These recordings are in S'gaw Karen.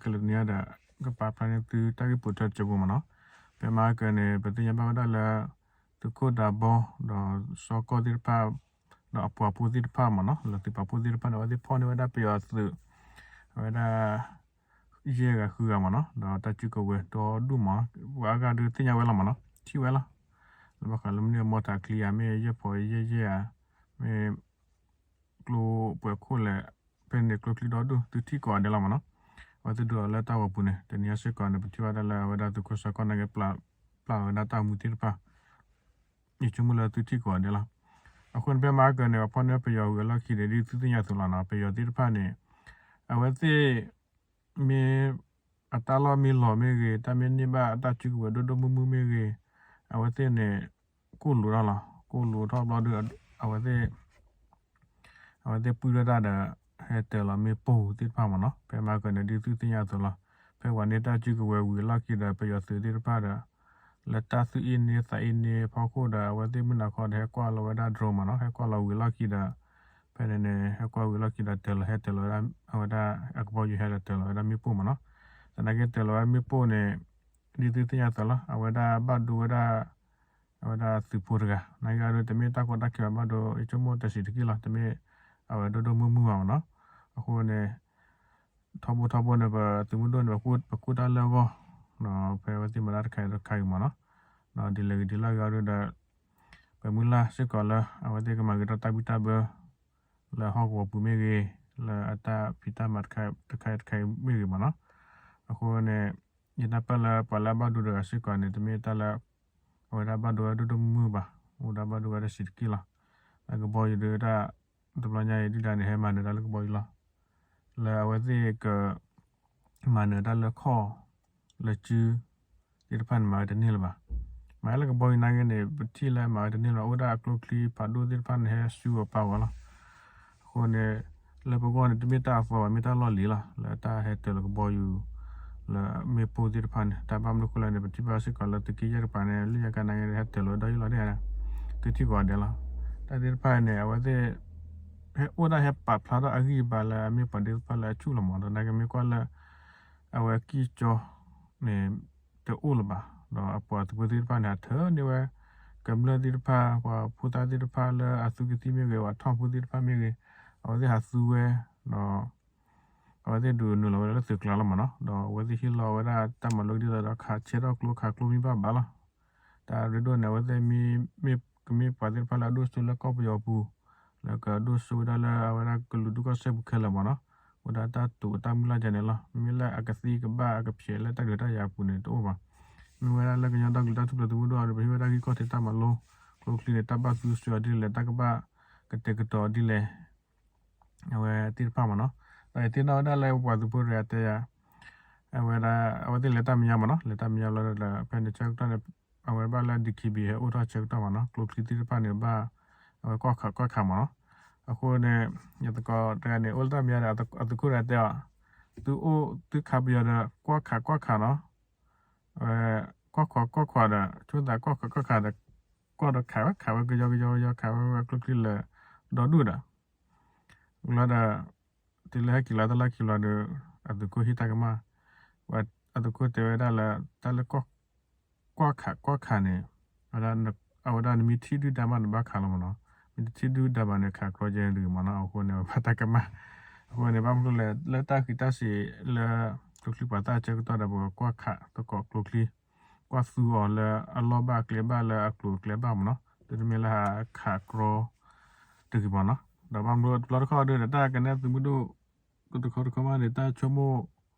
ကဲလၢာ်တနံၤအံၤဒီး ကပာ်ဖျါန့ၢ်သုတၢ်ဂ့ၢ်ပိာ်ထွဲတစဲးဖိမ့ၢ်နီၤ. ဖဲမဟါကၢန့ၣ် ပသ့ၣ်ညါဘၣ်ဝဲဒၣ်လၢ သုးခိၣ်ဒးဘီ ဒီးစီၤကီၢ်သ့ၣ်တဖၣ် ဒီးအပှၤဖိသ့ၣ်တဖၣ်မ့ၢ်နီၤ လၢသုးပာ်ဖှိၣ်သ့ၣ်တဖၣ်န့ၣ် အဝဲသ့ၣ်ဖီၣ်န့ၢ်ဝဲဒၣ်ပယီၤသုး အဝဲဒၣ် ယဲၢ်ဂၤဃုဂၤမ့ၢ်နီၤ ဒီးတၢ်စုကဝဲၤဒီဒူၣ်မ့ၢ်နီၤ ပှၤအါဂၤဒုးသ့ၣ်ညါဝဲလီၤမ့ၢ်နီၤ ထံၣ်ဝဲလီၤ. လၢဘၣ်ဃးလၢမနုၤအမီတၢ်ချံဧါ မ့ၢ်ယဲၢ်ဖီယဲၢ်ယဲၢ်ဧါ မ့ၢ် ကျိပှဲၤခိၣ်လဲၣ် ဖဲန့ၣ်ကျိချံဒီဒူၣ် သုထံၣ်ကိးဂၤဒဲးလီၤမ့ၢ်နီၤ. အဝဲသ့ၣ်ဒိးလၢတၢ်ဂီၤပူၤန့ၣ် တနံၤအံၤစ့ၢ်ကီးန့ၣ် ပထံၣ်ဘၣ်ဒၣ်လၢအဝဲဒၣ်သုးခိၣ်စီၤကီၢ်နာ်က့ ပျၢ်ဝဲဒၣ်တၢ်မူသ့ၣ်တဖၣ် ယဆိကမိၣ်လၢသုထံၣ်ကိးဂၤဒဲးလီၤ. အဃိန့ၣ် ဖဲမဟါကၢန့ၣ် ပှၤဖီၣ်န့ၢ်ပယီၤဝံၤအလီၢ်ခံန့ၣ် ဒ်သုသ့ၣ်ညါအသိးလီၤနီၤ ပယီၤသ့ၣ်တဖၣ်န့ၣ် အဝဲသ့ၣ် မ့ၢ် အတၢ်လီၢ်မ့ၢ်လီၤမ့ၢ်ဂ့ၤ တၢ်မ့ၢ်န့ၢ်ဘၣ်အတၢ်စုကဝဲၤဒိၣ်ဒိၣ်မုၢ်မုၢ်မ့ၢ်ဂ့ၤ အဝဲသ့ၣ်န့ၣ် ကိၢ်လူၤထီၣ်လီၤ ကိၢ်လူၤထီၣ်ဘျီဒုး အဝဲသ့ၣ် အဝဲသ့ၣ်ပှံၢ်ထီၣ်တၢ်ဒီး ဟဲတၢၤလီၤမ့ၣ်ပိၢ်သ့ၣ်တဖၣ်မ့ၢ်နီၤ ဖဲမဟါကၢန့ၣ် ဒ်သုသ့ၣ်ညါအသိးလီၤ. ဖဲပှၤန့ၢ်တၢ်စုကဝဲၤဝံၤအလီၢ်ခံဒီး ပယီၤသုးသ့ၣ်တဖၣ်ဒီး လၢတၢ်သူၣ်အ့ၣ်န့ၢ်သးအ့ၣ်န့ၢ်ဖီခိၣ်ဒီး အဝဲသ့ၣ်မုၢ်နၤခီဒီး ဟဲကွၢ်လီၤဝဲဒၣ် drone မ့ၢ်နီၤ ဟဲကွၢ်လီၤဝံၤအလီၢ်ခံဒီး ဖဲန့ၣ်န့ၣ် ဟဲကွၢ်ဝံၤအလီၢ်ခံဒီး တၢၤလီၤဟဲတၢၤလီၤဝဲဒၣ် အဝဲဒၣ်အကဘီယူၤဟဲဒီးတၢၤလီၤဝဲဒၣ်မ့ၣ်ပိၢ်မ့ၢ်နီၤ. သနာ်က့တၢၤလီၤဝဲမ့ၣ်ပိၢ်န့ၣ် ဒ်သုသ့ၣ်ညါအသိးလီၤ အဝဲဒၣ်ဘၣ်ဒိဝဲဒၣ် အဝဲဒၣ်သုးဖိတဂၤ နာ်က့အဒိ တမ့ၢ်တၢ်ကီတၢ်ခဲဘၣ်ဒိ ယဆိကမိၣ်တဆံးတက့ၢ်လီၤ တမ့ၢ် အဝဲဒိၣ်ဒိၣ်မုၢ်မုၢ်ဘၣ်မ့ၢ်နီၤ. အဃိန့ၣ် ထီဘိထီဘိန့ၣ် ပသုးမုၢ်ဒိၣ်န့ၣ် ပကူၣ်တၢ်လၢအဂီၢ် ဒီးဖဲအဝဲသ့ၣ်မၤတၢ်တခါအံၤတခါအံၤမ့ၢ်နီၤ ဒီးဒ်လဲၣ်ဂ့ၤဒ်လဲၣ်ဂ့ၤအဒိဒီး ပမုၢ်လၢ်စ့ၢ်ကီးလၢ အဝဲသ့ၣ်ကမၤဂ့ၤထီၣ်တၢ်ဘံၣ်တၢ်ဘၢ လၢဟီၣ်ကဝီၤပူၤမ့ၢ်ဂ့ၤ လၢအတၢ်ဖံးတၢ်မၤတခါတခါအံၤတခါအံၤမ့ၢ်ဂ့ၤမ့ၢ်နီၤ. အဃိန့ၣ် ယနၢ်ပၢၢ်လၢပှၤလၢအဘၣ်ဒိတဂၤစ့ၢ်ကီးန့ၣ် တမ့ၢ်တၢ်လၢ အဝဲဒၣ်ဘၣ်ဒိဝဲဒိၣ်ဒိၣ်မုၢ်မုၢ်ဘၣ်, အိၣ်ဒၣ်ဘၣ်ဒိဝဲဒၣ်တဆံးတက့ၢ်လီၤ. လၢကဘီယူၤဒုးတၢ် တဘျီညါအံၤဒုၣ်ဒါန့ၣ် ဟဲမၤနၢၤတၢ်လၢကဘီယူၤလီၤ. လၢအဝဲသ့ၣ်က မၤနၢၤတၢ်လၢခီၣ် လၢစု သ့ၣ်တဖၣ်န့ၣ် မၤဝဲတန့ၢ်လၢၤဘၣ်. မၤလၢကဘီယူၤနာ်က့န့ၣ် ပထံၣ်လၢမၤဝဲတန့ၢ်လၢၤဘၣ်, အိၣ်ဒၣ်အကျိချံဖးဒိၣ်သ့ၣ်တဖၣ်န့ၣ် ဟဲဆူအပာ်ဝဲလီၤ. အဃိန့ၣ် လၢပဂီၢ်န့ၣ် တမ့ၢ်တၢ်အသီဘၣ်, မ့ၢ်တၢ်လီၢ်လံၤလီၤ. လၢတၢ်ဟဲတၢၤလၢကဘီယူၤ လၢမ့ၣ်ပိၢ်သ့ၣ်တဖၣ်န့ၣ် တၢ်ဘၣ်မနုၤအဃိလဲၣ်န့ၣ် ပထံၣ်ဘၣ်စ့ၢ်ကီးလၢသုးက့ယဲၢ်တကပၤန့ၣ် လၢညါကနာ်က့န့ၣ် ဟဲတၢၤလီၤဝဲဒီးယံာ်လီၤန့ၣ် သုထံၣ်ကိးဂၤဒဲးလီၤ. တၢ်သ့ၣ်တဖၣ်န့ၣ် အဝဲသ့ၣ် ဟဲအိၣ်ဒၣ်ဟဲပာ်ဖျါထီၣ်အဂံၢ်အဘါလၢအမ့ၢ်ပှၤသ့ၣ်တဖၣ်လၢအဆူၣ်လီၤမး, ဒီးနာ်က့မ့ၢ်ကွၢ်လၢ အဝဲကံၢ်ကၠီန့ၣ် တအိၣ်လၢၤဘၣ်, ဒီးအပှၤသုးဖိသ့ၣ်တဖၣ်န့ၣ် အထၢန့ၢ်ဝဲ ကမျၢၢ်သ့ၣ်တဖၣ် ပှၤဖိသၣ်သ့ၣ်တဖၣ်လၢအသူကသံၣ်မ့ၢ်ဂ့ၤ ပှၤထီၣ်ဖိသ့ၣ်တဖၣ်မ့ၢ်ဂ့ၤ အဝဲသ့ၣ်ဟးသူဝဲ ဒီး အဝဲသ့ၣ်ဒုးနုာ်လီၤဝဲဒၣ်လၢသုးကျါလီၤမးနီၤ, ဒီးအဝဲသ့ၣ်ဟ့ၣ်လီၤဝဲဒၣ်တၢ်မၤလိဒ်သိးဒီး ခးဆဲထီၣ်ကျိခးကျိမ့ၢ်ဘၣ်ဘၣ်လီၤ. တၢ်ရ့ဒိၣ်န့ၣ် အဝဲသ့ၣ်မ့ၢ် ကမ့ၢ်ပှၤသ့ၣ်တဖၣ်လၢအဒိၣ်စိလၢကီၢ်ပယီၤပူၤ လၢကဒိၣ်စိဝဲဒၣ်လၢအဝဲဒၣ်ကလုာ်ဒူၣ်ကီၢ်စဲၣ်ပူၤခဲလၢာ်မးနီၤ, အိၣ်ဒၣ်တၢ်တိာ်တၢ်မုၢ်လၢ်ဒ်န့ၣ်လီၤ. မ့မ့ၢ်လၢအကသံကဘၣ်အကဖျဲးလၢတၢ်ဒုးတၢ်ယၤအပူၤန့ၣ် တအိၣ်ဘၣ်. မ့ၢ်ဝဲဒၣ်လၢကညီဒီကလုာ်တၢ်ထူၣ်ဖျဲးသုးမုၢ်ဒိၣ်အံၤဒီး ပဟ့ၣ်ဝဲဒၣ်ဂံၢ်ခီၣ်ထံးတၢ်မၤလိ ကျိချံန့ၣ် တၢ်ဘၣ်သူစ့ၢ်အီၤဒ်လဲၣ် တၢ်ကဘၣ်ကတဲာ်ကတီၤဒ်လဲၣ် အဝဲသ့ၣ်တဖၣ်မးနီၤ. ဒီးယသ့ၣ်နီၣ်ဝဲဒၣ်လၢပှၤသုးဖိတဂၤတဲယၤ အဝဲဒၣ် အဝဲသ့ၣ်လဲၤတၢ်မဲာ်ညါမးနီၤ, လဲၤတၢ်မဲာ်ညါလီၤဒီး ဖဲန့ၣ်ဆၢကတီၢ်န့ၣ် အဝဲဘၣ်လၢ ဒီကံဘံ ဟဲအိၣ်ထီၣ်ဆၢကတီၢ်မးနီၤ, ကျိချံသ့ၣ်တဖၣ်န့ၣ်ဘၣ် အဝဲကွၢ်ခးကွၢ်ခးမးနီၤ. အဃိန့ၣ် ယသကိးတဂၤန့ၣ် အိၣ်လၢတၢ်မဲာ်ညါဒီး အသုးခိၣ်တဂၤတဲအီၤ သုအိၣ် သုခးပယီၤဒီး ကွၢ်ခးကွၢ်ခးနီၤ ဝဲ ကွၢ်ခးကွၢ်ခးဒီး ဆိသးကွၢ်ခးကွၢ်ခးဒီး ကွၢ်ဒီးခးဝဲ ခးဝဲကယီကယီကယီ ခးဝဲဝဲကျိချံလၢ ဒီဒူၣ်ဒီး လီၤဒီး တုၤလၢဟဲက့ၤလီၤတၢ်လၢခံလီၤဒီး အသုးခိၣ်ဟ့ၣ်တၢ်ကမၣ် ဝဲ အသုးခိၣ်တဲဝဲဒၣ်လၢ တၢ်လၢ ကွၢ်ခးကွၢ်ခးန့ၣ် အဝဲဒၣ်နမ့ၢ်ထံၣ်ဒုၣ်ဒါမးနဘၣ်ခးလီၤမးနီၤ, မ့ၢ်တထံၣ်ဒုၣ်ဒါဘၣ်န့ၣ် ခးကြီကဲတဂ့ၤမးနီၤ, အဃိန့ၣ် ဝဲဘၣ်တၢ်ကမၣ်. အဃိန့ၣ် ဘၣ်မနုၤလဲၣ် လၢတၢ်ဃံးတၢ်စ့ၤလၢ ကျိချံပှၤသၣ်ဆၢကတီၢ်ဒီး ပကကွၢ်ခးသကိးကျိချံ ကွၢ်သူအီၤလၢအလီၢ်ဘၣ်အကျဲဘၣ်လၢအကျိၤအကျဲဘၣ်မးနီၤ, တမ့ၢ်လၢဟးခးကြီတဂ့ၤမးနီၤ. ဒီးဘၣ်မနုၤတဘျီတခီၣ်ဒီး တၢ်ကနဲၣ်သုးမုၢ်ဒိၣ် တခီတခီမးန့ၣ် တၢ်ဆိကမိၣ်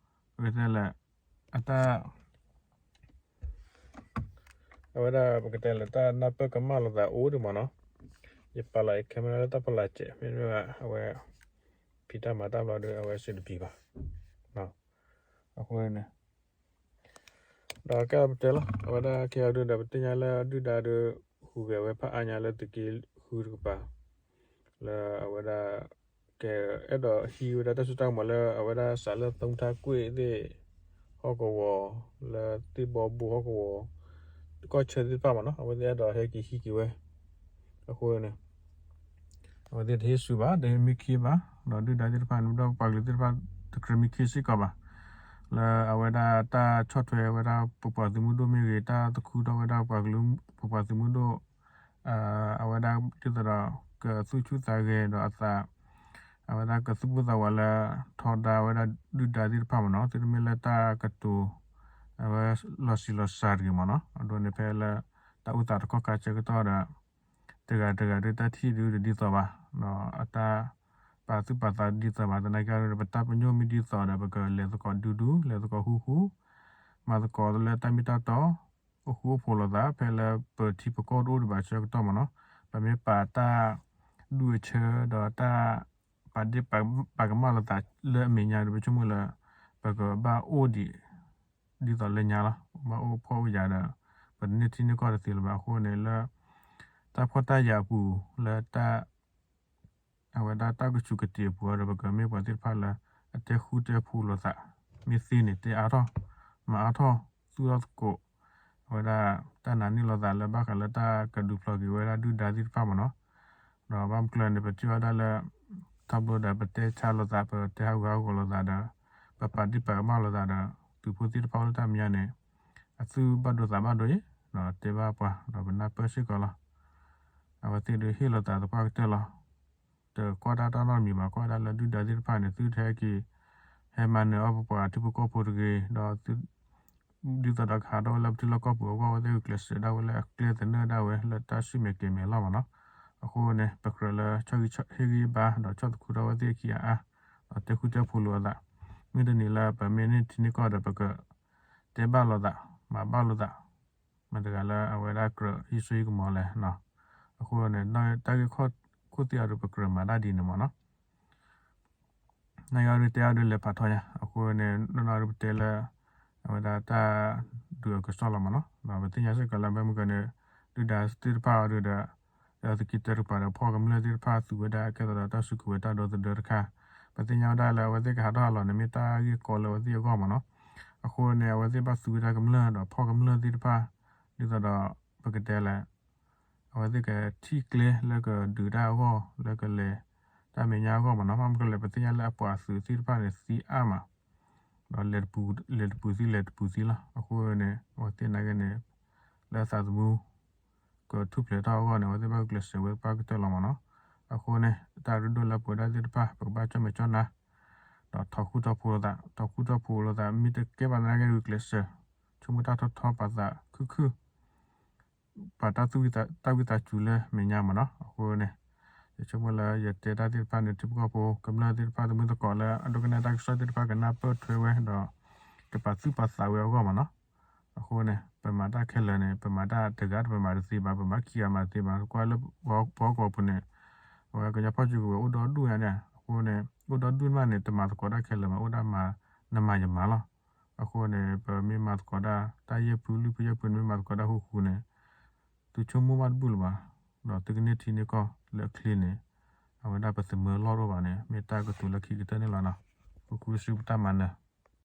ပကတဲလဲၣ် အတၢ် အဝဲဒၣ်ပကတဲလဲၣ် တၢ်နၢ်ပၢၢ်ကမၣ်လိာ်သးအိၣ်ဒံးမးနီၤ, ယပာ်လီၤယ camera လၢတၢ်ဖီလာ်စဲး မ့တမ့ၢ်ဘၣ် အဝဲ ဖံးတၢ်မၤတၢ်ဘျီဒီး အဝဲစံးတပံၤဘၣ်. အဃိန့ၣ် ဒီးကဲပတဲလီၤ အဝဲဒၣ်ခဲအံၤဒုးဒီး ပသ့ၣ်ညါလၢဒုၣ်ဒါဒီး ဟူးဂဲၤဝဲဖးအါညါလၢသုးက့ဃုတကပၤ လၢအဝဲဒၣ် ကအဲၣ်ဒိးဟံးဝဲဒၣ်တၢ်စိတၢ်ကမီၤလၢအဝဲဒၣ်စးလၢသုထၢကွ့ၢ်သ့ၣ် ဟီၣ်ကဝီၤ လၢသ့ၣ်ဘီဘိဟီၣ်ကဝီၤ ကီၢ်ဆၢသ့ၣ်တဖၣ်မးနီၤ အဝဲသ့ၣ်အဲၣ်ဒိးဟဲက့ၤဟံးက့ၤဝဲ အဃိန့ၣ် အဝဲသ့ၣ်တဟ့ၣ်ဆူၣ်ဘၣ် တဟ့ၣ်မံခ့ဘၣ် ဒီးဒုၣ်ဒါသ့ၣ်တဖၣ်န့ၣ် ဒီးပှၤကလုာ်သ့ၣ်တဖၣ် တကြၢးမံခ့စ့ၢ်ကီးဘၣ်. လၢအဝဲဒၣ်တၢ်ဆီၣ်ထွဲဝဲဒၣ်ပပှၤသုးမုၢ်ဒိၣ်မ့ၢ်ဂ့ၤ, တၢ်သခူထီၣ်ဝဲဒၣ်ပပှၤသုးမုၢ်ဒိၣ်, အဝဲဒၣ်ဒ်သိးဒီး ကသူၣ်ဆူၣ်သးဂဲၤဒီးအသး, အဝဲဒၣ်ကသူၣ်ပိၢ်သးဝးလၢ ထီဒါဝဲဒၣ်ဒုၣ်ဒါသ့ၣ်တဖၣ်မ့ၢ်နီၤ, သုတမ့ၢ်လၢတၢ်ကတိၤ အဝဲလီၤဆံးလီၤစှၤတဂ့ၤမ့ၢ်နီၤ, အဒိန့ၣ်ဖဲလၢ တၢ်အိၣ်သးတကီၢ်ခါဆၢကတီၢ်ဒီး တဂၤတဂၤဒုးတၢ်ထံၣ်ဒုးတဒ်သိးဘၣ်, ဒီးအတၢ်ပာ်သူၣ်ပာ်သးတဒ်သိးဘၣ်, သနာ်က့ဒီး ပတၢ်ပညိၣ်မ့ၢ်ဒ်သိးဒီး ပကလဲၤသကိးဒူဒူ လဲၤသကိးဃူဃူ, မၤသကိးလၢတၢ်မ့ၢ်တၢ်တီ, အိၣ်ဃူအိၣ်ဖိးလိာ်သး ဖဲလၢပထံပကီၢ်တအိၣ်ဒံးဘၣ်ဆၢကတီၢ်မ့ၢ်နီၤ, ပမ့ၢ်ပာ်တၢ်ဒူၣ်အဆၢဒီးတၢ်ပာ်ဒ့ၣ်ပာ်ကမၣ်လိာ်သးလၢအမဲာ်ညါဒီး ပဆိကမိၣ်လၢ ပကဘၣ်အိၣ်ဒံး ဒ်သိးလၢညါလီၤ, ဘၣ်အိၣ်ဖှီၣ်အိၣ်ယာ်ဒီး ပတန့ၢ်ထံန့ၢ်ကီၢ်တသ့လၢၤဘၣ်. အဃိန့ၣ်လၢ တၢ်ဖှီၣ်တၢ်ယာ်အပူၤ လၢတၢ် အဝဲဒၣ်တၢ်ကဆူးကတ့ၤအပူၤဒီး ပကမ့ၢ်ပှၤသ့ၣ်တဖၣ်လၢ အတဲဃူတဲဖိးလိာ်သး, မ့ၢ်သ့န့ၣ်တဲအါထီၣ်, မၤအါထီၣ်, သူၣ်ထီၣ်သကိး အဝဲဒၣ်တၢ်နာ်န့ၢ်လိာ်သးလၢဘၣ်ဃးလၢတၢ်ကဒုးဖျိးက့ၤဝဲဒၣ်ဒုၣ်ဒါသ့ၣ်တဖၣ်မ့ၢ်နီၤ, ဒီးဘၣ်မကျၢၤန့ၣ် ပထံၣ်ဝဲဒၣ်လၢ ထီဘိဒီးပတဲဆါလိာ်သး ပတဲဟးဂူာ်ဟးဂီၤလိာ်သးဒီး ပပာ်ဒ့ၣ်ပာ်ကမၣ်လိာ်သးဒီး သုးဖိသ့ၣ်တဖၣ်အိၣ်လၢတၢ်မဲာ်ညါန့ၣ် အသူၣ်ဘၣ်ဒိသးဘၣ်ဒိအံၤ တဲဘၣ်ပှၤ ဒီးပနၢ်ပၢၢ်စ့ၢ်ကီးလီၤ. အဝဲသ့ၣ်ဒုးဟ့ၣ်လိာ်သးသပှၢ်ကတၢၢ်လီၤ. တကွၢ်တၢ်တၢ်နီတမံၤဘၣ်, ကွၢ်ဝဲဒၣ်လၢဒုၣ်ဒါသ့ၣ်တဖၣ်န့ၣ် သုတဟဲက့ၤ ဟဲမၤနၢၤအီၣ်ပပှၤထံဖိကီၢ်ဖိတဂ့ၤ, ဒီး ဒ်သိးဒီးကဟးထီၣ်ဝဲလၢပထံလီၢ်ကီၢ်ပူၤအဂီၢ် အဝဲသ့ၣ်ဂုာ်ကျဲးစၢးဒၣ်ဝဲလၢအကျဲသနၢၣ်ဒၣ်ဝဲလၢတၢ်ဆူၣ်မဲာ်ကဲၤမဲာ်လီၤမ့ၢ်နီၤ. အဃိန့ၣ် ပကြၢးလၢဆီၣ်ဟ့ၣ်ဂံၢ်ဘါ ဒီးဆီၣ်သခူထီၣ်ဝဲသ့ၣ်အခံအါအါ, ဒီးတဲဃူတဲဖိးလိာ်အသး, မုၢ်တနံၤလၢပမ့ၢ်န့ၢ်ထံန့ၢ်ကီၢ်ဒီး ပကတဲဘၣ်လိာ်သး, မၤဘၣ်လိာ်သး မတၤတဂၤလၢအဝဲဒၣ်ကြၢးဟံးစိဟံးကမီၤလဲၣ်. အဃိန့ၣ် တၢ်ဂ့ၢ်ခိၣ်သ့ၣ်အံၤဒီး ပကြၢးမၤတၢ်ဒ်န့ၣ်မ့ၢ်နီၤ. နၢ်ယီၤဒုးတဲအါဒုးလဲၤဖးထီညါ, အဃိန့ၣ် နီၢ်နီၢ်ဒုးပတဲလၢ အဝဲဒၣ်တၢ်ဒုးအကစီၣ်လီၤမ့ၢ်နီၤ. ဒီးပသ့ၣ်ညါစ့ၢ်ကီးလၢ ဘၣ်မနုၤဃိန့ၣ် ဒုၣ်ဒါသ့ၣ်တဖၣ်အံၤဒုးဒီး လၢသုးက့တၢတကပၤဒီး ဖီၣ်ကမျၢၢ်သ့ၣ်တဖၣ် သူဝဲဒၣ်ကဲသိးဒီးတၢ်စုကဝဲၤတၢ်ဒီသဒၢတခါ, ပသ့ၣ်ညါဝဲဒၣ်လၢအဝဲသ့ၣ်ကဟးထီၣ်ဟးလီၤန့ၣ် မ့ၢ်တၢ်ဂ့ၢ်ကီလၢအဝဲသ့ၣ်အဂီၢ်မ့ၢ်နီၤ. အဃိန့ၣ် အဝဲသ့ၣ်ဘၣ်သူဝဲဒၣ်ကမျၢၢ်ဒီးဖီၣ်ကမျၢၢ်သ့ၣ်တဖၣ် ဒ်သိးဒီး ပကတဲလဲၣ် အဝဲသ့ၣ်ကထံၣ်ကျဲလၢကဒုးတၢ်အဂီၢ် လၢကလဲၤတၢ်မဲာ်ညါအဂီၢ်မ့ၢ်နီၤ. ဘၣ်မနုၤဃိလဲၣ် ပသ့ၣ်ညါလၢအပှၤသုးသ့ၣ်တဖၣ်န့ၣ် သံအါမး ဒီးလဲၤတပူၤသံ လဲၤတပူၤသံလီၤ. အဃိန့ၣ် အဝဲသ့ၣ်နာ်က့န့ၣ် လၢအသးသမူ ကထူၣ်ဖျဲးထီၣ်အဂီၢ်န့ၣ် အဝဲသ့ၣ်ဘၣ်ဂုာ်ကျဲးစၢးဝဲသပှၢ်ကတၢၢ်လီၤမ့ၢ်နီၤ. အဃိန့ၣ် တၢ်ရ့ဒိၣ်လၢပဝဲဒၣ်သ့ၣ်တဖၣ် ပကဘၣ်ကၠီၣ်မဲာ်ကၠီၣ်နါ ဒီးထီၣ်ဃူထီၣ်ဖိးလိာ်သး, ထီၣ်ဃူထီၣ်ဖိးလိာ်သး မ့ၢ်တကဲဘၣ်သနာ်က့ ဂုာ်ကျဲးစၢး ဆိကမိၣ်တၢ်ထီထီ ပာ်သးခုၣ်ခုၣ် ပာ်တၢ်သူၣ်ဝံၣ်သးစူၤလၢမဲာ်ညါမ့ၢ်နီၤ. အဃိန့ၣ် ယဆိကမိၣ်လၢယတဲတၢ်သ့ၣ်တဖၣ်န့ၣ် ထံဖိကီၢ်ဖိ ကမျၢၢ်သ့ၣ်တဖၣ် သမုၢ်သကိးလၢအဒိကနၣ်တၢ်ကစီၣ်သ့ၣ်တဖၣ် ကနၢ်ပၢၢ်ထွဲဝဲဒီး ကပာ်သူၣ်ပာ်သးဝဲအဂီၢ်မ့ၢ်နီၤ. အဃိန့ၣ် ပမၤတၢ်ခဲလၢာ်န့ၣ် ပမၤတၢ်တဂၤတပမၤတသ့ဘၣ်, ပမၤခံဂၤမၤတသ့ဘၣ်. ကွၢ်လၢပှၤဟီၣ်ကဝီၤပူၤန့ၣ် အဝဲကညီဖီၣ်စုကဝဲၤအိၣ်ဒီဒူၣ်ညါန့ၣ်, အဃိန့ၣ် အိၣ်ဒီဒူၣ်မးန့ၣ် တမၤသကိးတၢ်ခဲလၢာ်မး, အိၣ်ဒၣ်မၤနမၤယမၤလီၤ. အဃိန့ၣ် ပမ့ၢ်မၤသကိးဒၣ် တၢ်ယဲၢ်ဖုလွံၢ်ဖုယဲၢ်ဖုန့ၣ် မ့ၢ်မၤသကိးဒၣ်ဃူဃူန့ၣ် သုဆိကမိၣ်ဘၣ်တဘူၣ်လၢၤဘၣ်, ဒီးသုကန့ၢ်ထံန့ၢ်ကီၢ်လၢအချ့န့ၣ် အဝဲဒၣ်ပသမၢလီၢ်တအိၣ်ဘၣ်န့ၣ် မ့ၢ်တၢ်ကတိၤလၢခံကတၢၢ်န့ၣ်လီၤနီၤ. ပကူပစုပတၢ်မၤနၢၤ.